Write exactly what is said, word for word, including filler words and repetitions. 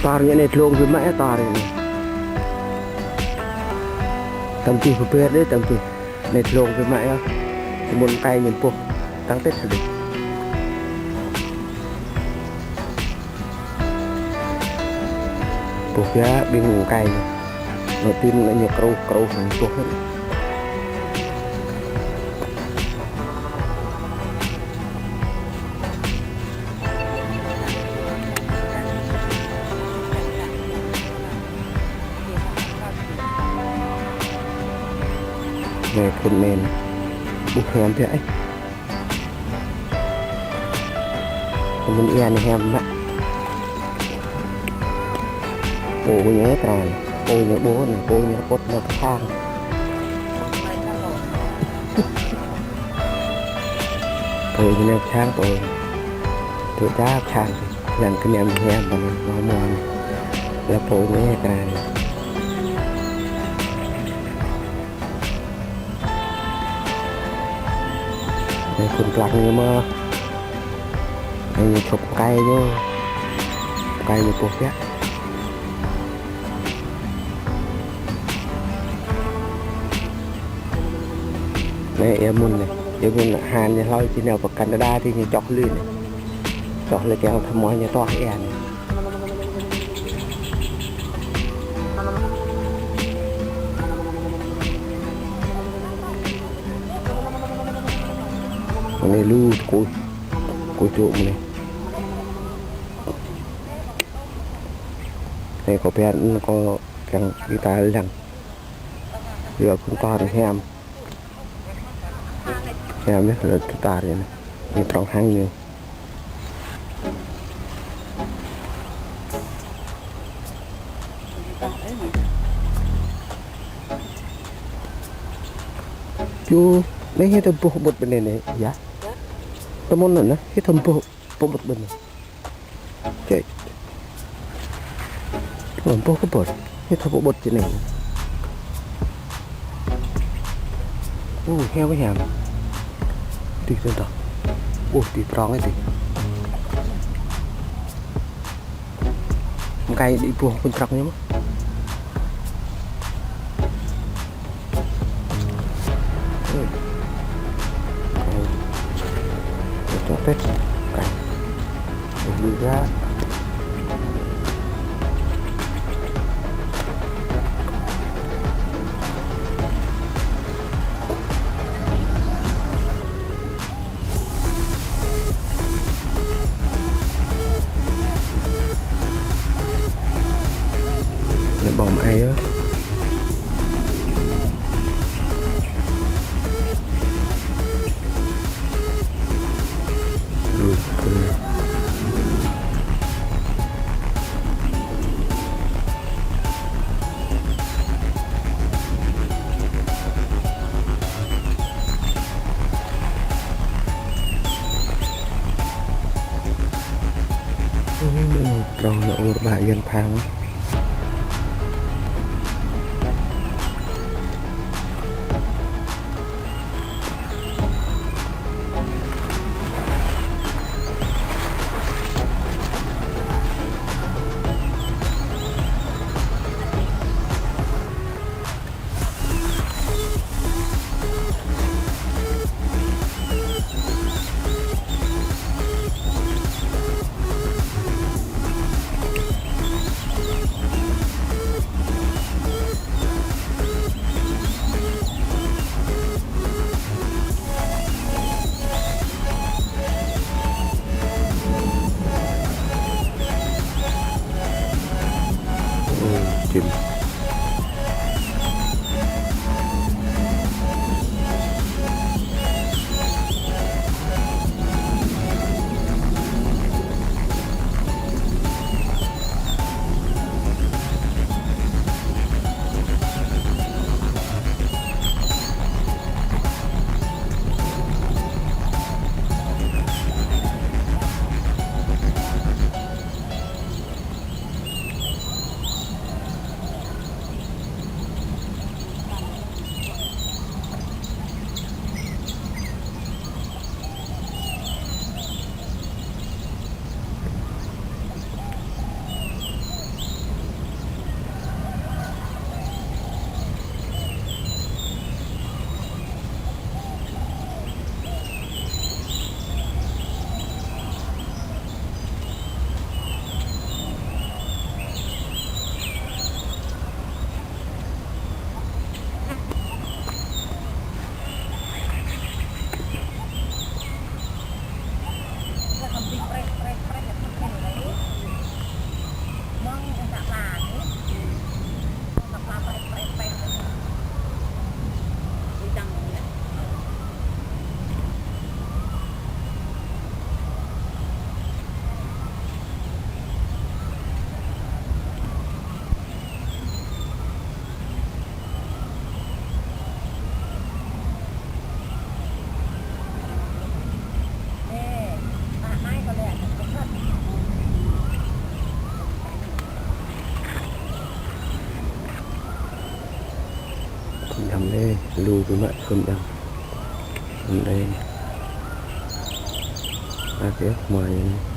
Tar ñu anai dlông biă mă yơh, tar ñu anai. Tăm tih bơber đơi, tăm tih. Anai dlông biă mă yơh. Tơmun kai ñu boh. Tăng tết hơdip. Boh biă ƀing kai ñu. Ñu tin ñu kruh, kruh ñu boh. Anai phun anai. Ƀuh hiam biă ih. Tơmun ia anai hiam mă. Pô ñu tran. Pô ñu ƀuh anai, pô ñu pŭt ñu pơthang. Pô ñu pơthang pô. Tŭ ta pơthang. Lăng kơ anai hiam ƀơi anai, mă mơ̆n. Lăng pô ñu tran. Anai phun plăng ñu mơ̆n. Anai ñu čŏp kai ñu. Kai ñu boh biă. Anai ia mơ̆n anai. Ia mơ̆n han ñu hlâo či nao pơ Canada tih ñu čŏk lui anai. Čŏk lui kiăng thâo mơ̆ ñu tuah ia anai. Anai lu tơkuih, tơkuih tŭ mơ̆n anai. Anai kâo pơhiăp anŭn kâo kiăng ƀing ta lăng. Yua phun tar hiam. Hiam yơh, lŏn tŭ tar anai. Anai prŏng hăng anai. Ču, anai hĭ tơƀuh ƀut ƀơi anai anai, yơh. Tơmun anŭn, hĭ tơƀuh ƀut ƀơi anai. Čĕ. Tơƀuh kơ ƀut. Hĭ tơƀuh ƀut či anai. Ơ, hiam hiam. Tih tơdah. Ơ, tih prŏng tih. Mơkai đĭ ƀuh phun prŏng ñu mơ̆n. Ơ. Ơ, čŏk pĕt. Mơkai. Ơ, lu ra. Anai ƀơ̆ng mơai yơh. Ui, kơ anai. Ơ, prŏng anai ur ƀă Yuan phang. Ơ, čim. Khum đăm đê, lu biă mă khum đăm. Khum đê. Ăt yơh, hmua anai.